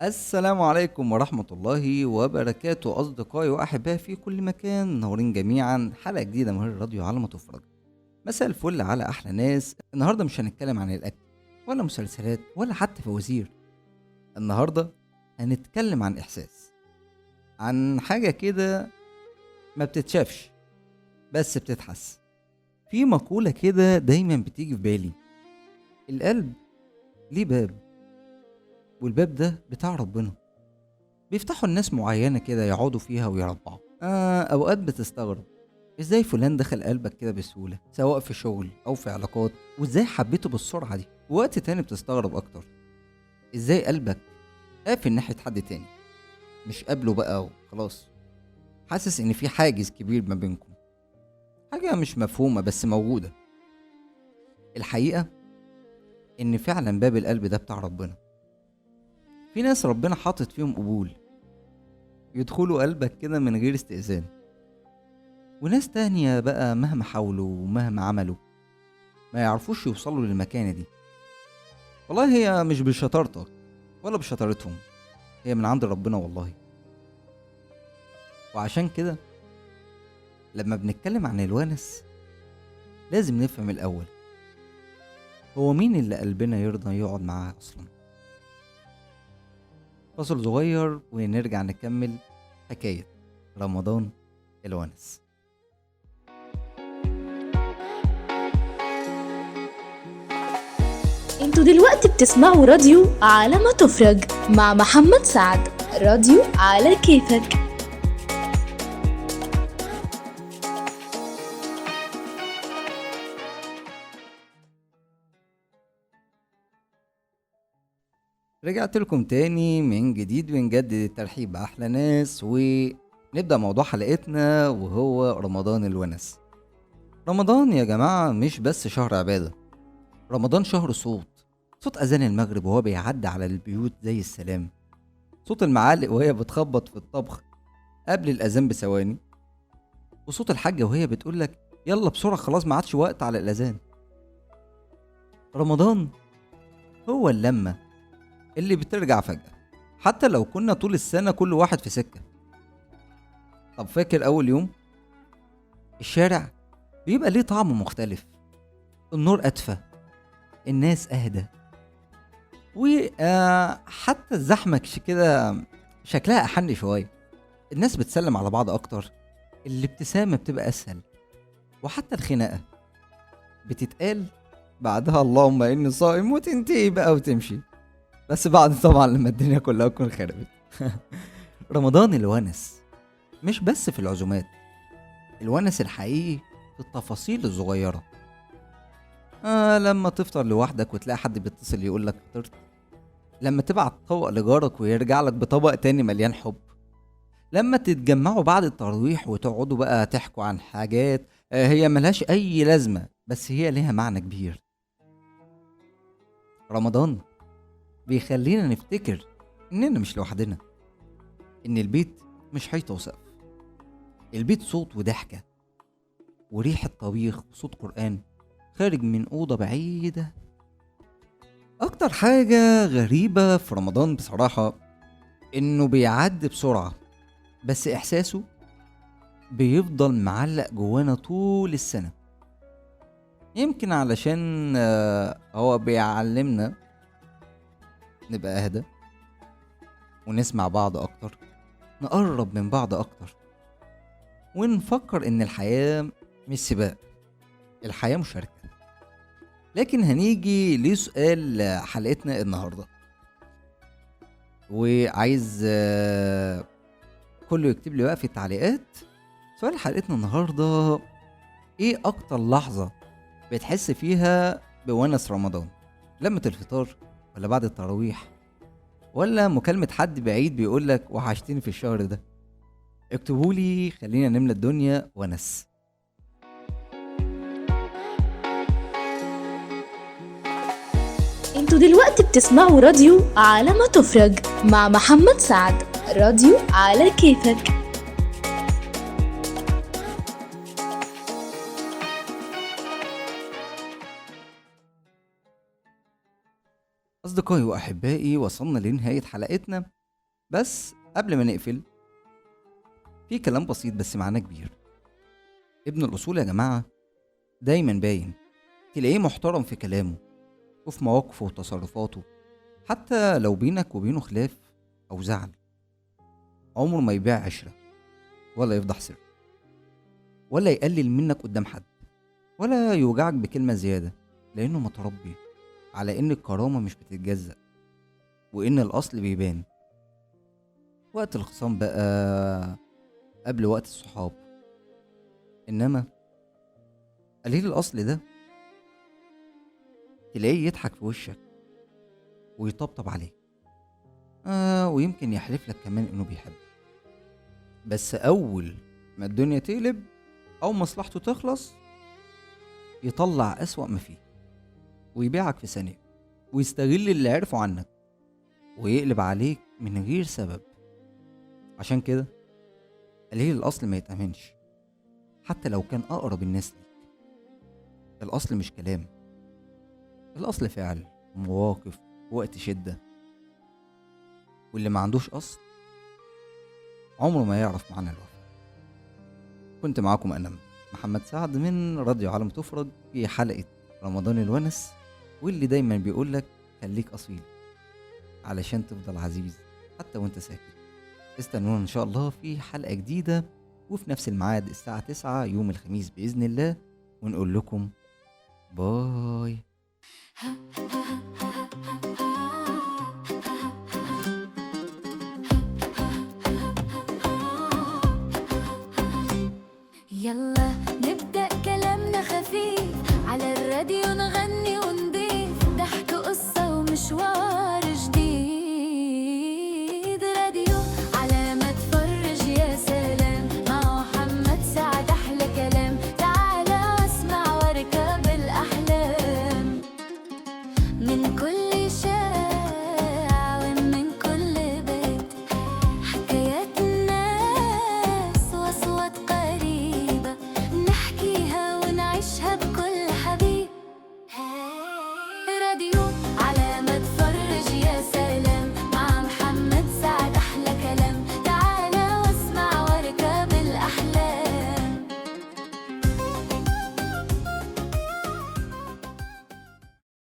السلام عليكم ورحمة الله وبركاته أصدقائي وأحبائي في كل مكان، منورين جميعا حلقة جديدة من الراديو على ما تفرج. مساء الفل على أحلى ناس. النهاردة مش هنتكلم عن الأكل ولا مسلسلات ولا حتى فوازير. النهاردة هنتكلم عن إحساس، عن حاجة كده ما بتتشافش بس بتتحس. في مقولة كده دايما بتيجي في بالي، القلب ليه باب، والباب ده بتاع ربنا، بيفتحوا الناس معينة كده يقعدوا فيها ويربعوا. أوقات بتستغرب إزاي فلان دخل قلبك كده بسهولة، سواء في شغل أو في علاقات، وإزاي حبيته بالسرعة دي. وقت تاني بتستغرب أكتر إزاي قلبك قافل ناحية حد تاني، مش قابله بقى وخلاص، حاسس إن في حاجز كبير ما بينكم، حاجة مش مفهومة بس موجودة. الحقيقة إن فعلا باب القلب ده بتاع ربنا. في ناس ربنا حاطط فيهم قبول يدخلوا قلبك كده من غير استئذان، وناس تانية بقى مهما حاولوا ومهما عملوا ما يعرفوش يوصلوا للمكانة دي. والله هي مش بشطارتك ولا بشطارتهم، هي من عند ربنا والله. وعشان كده لما بنتكلم عن الونس لازم نفهم الأول هو مين اللي قلبنا يرضى يقعد معاه أصلا. فاصل صغير ونرجع نكمل حكاية رمضان الونس. انتوا دلوقتي بتسمعوا راديو على ما تفرج مع محمد سعد، راديو على كيفك. رجعت لكم تاني من جديد ونجدد الترحيب بأحلى ناس، ونبدأ موضوع حلقتنا وهو رمضان الونس. رمضان يا جماعة مش بس شهر عبادة، رمضان شهر صوت، صوت أذان المغرب وهو بيعدي على البيوت زي السلام، صوت المعالق وهي بتخبط في الطبخ قبل الأذان بثواني، وصوت الحاجة وهي بتقولك يلا بسرعة خلاص ما عادش وقت على الأذان. رمضان هو اللمة اللي بترجع فجأة حتى لو كنا طول السنة كل واحد في سكة. طب فاكر أول يوم؟ الشارع بيبقى ليه طعم مختلف، النور أدفى، الناس أهدى، وحتى الزحمة كده شكلها أحن شوية، الناس بتسلم على بعض أكتر، الابتسامة بتبقى أسهل، وحتى الخناقة بتتقال بعدها اللهم إني صائم وتنتهي بقى وتمشي، بس بعد طبعا لما الدنيا كلها تكون خربت. رمضان الونس مش بس في العزومات، الونس الحقيقي في التفاصيل الصغيرة. لما تفطر لوحدك وتلاقي حد بيتصل يقولك فطرت، لما تبعت طبق لجارك ويرجع لك بطبق تاني مليان حب، لما تتجمعوا بعد التراويح وتقعدوا بقى تحكوا عن حاجات هي ملهاش أي لازمة بس هي ليها معنى كبير. رمضان بيخلينا نفتكر إننا مش لوحدنا، إن البيت مش حيطة وسقف، البيت صوت وضحكة وريحة طبيخ وصوت قرآن خارج من أوضة بعيدة. أكتر حاجة غريبة في رمضان بصراحة إنه بيعدي بسرعة، بس إحساسه بيفضل معلق جوانا طول السنة. يمكن علشان هو بيعلمنا نبقى أهدى ونسمع بعض أكتر، نقرب من بعض أكتر، ونفكر إن الحياة مش سباق، الحياة مشاركة. لكن هنيجي لسؤال حلقتنا النهاردة، وعايز كله يكتب لي بقى في التعليقات سؤال حلقتنا النهاردة: إيه أكتر لحظة بتحس فيها بونس رمضان؟ لمة الفطار، ولا بعد التراويح، ولا مكالمة حد بعيد بيقولك وحشتني في الشهر ده؟ اكتبولي، خلينا نملى الدنيا ونس. انتوا دلوقتي بتسمعوا راديو على ما تفرج مع محمد سعد، راديو على كيفك. أصدقائي وأحبائي، وصلنا لنهاية حلقتنا، بس قبل ما نقفل في كلام بسيط بس معناه كبير. ابن الأصول يا جماعة دايما باين، تلاقيه محترم في كلامه وفي مواقفه وتصرفاته، حتى لو بينك وبينه خلاف أو زعل، عمره ما يبيع عشرة ولا يفضح سر ولا يقلل منك قدام حد ولا يوجعك بكلمة زيادة، لأنه متربي على إن الكرامة مش بتتجزأ وإن الأصل بيبان وقت الخصام بقى قبل وقت الصحاب. إنما قليل الأصل ده تلاقيه يضحك في وشك ويطبطب عليك، ويمكن يحلف لك كمان إنه بيحبك، بس أول ما الدنيا تقلب أو مصلحته تخلص يطلع أسوأ ما فيه ويبيعك في ثانية ويستغل اللي عرفه عنك ويقلب عليك من غير سبب. عشان كده قليل الأصل ما يتأمنش حتى لو كان أقرب الناس ليك. الأصل مش كلام، الأصل فعل ومواقف ووقت شدة، واللي ما عندوش أصل عمره ما يعرف معنى الوفاء. كنت معاكم أنا محمد سعد من راديو عالم تفرج في حلقة رمضان الونس، واللي دايما بيقولك خليك أصيل علشان تفضل عزيز حتى وانت ساكت. استنونا إن شاء الله في حلقة جديدة وفي نفس الميعاد الساعة 9 يوم الخميس بإذن الله، ونقول لكم باي. يلا نبدأ كلامنا خفيف على الراديو، نغني ونضيف ضحك قصة ومشوار.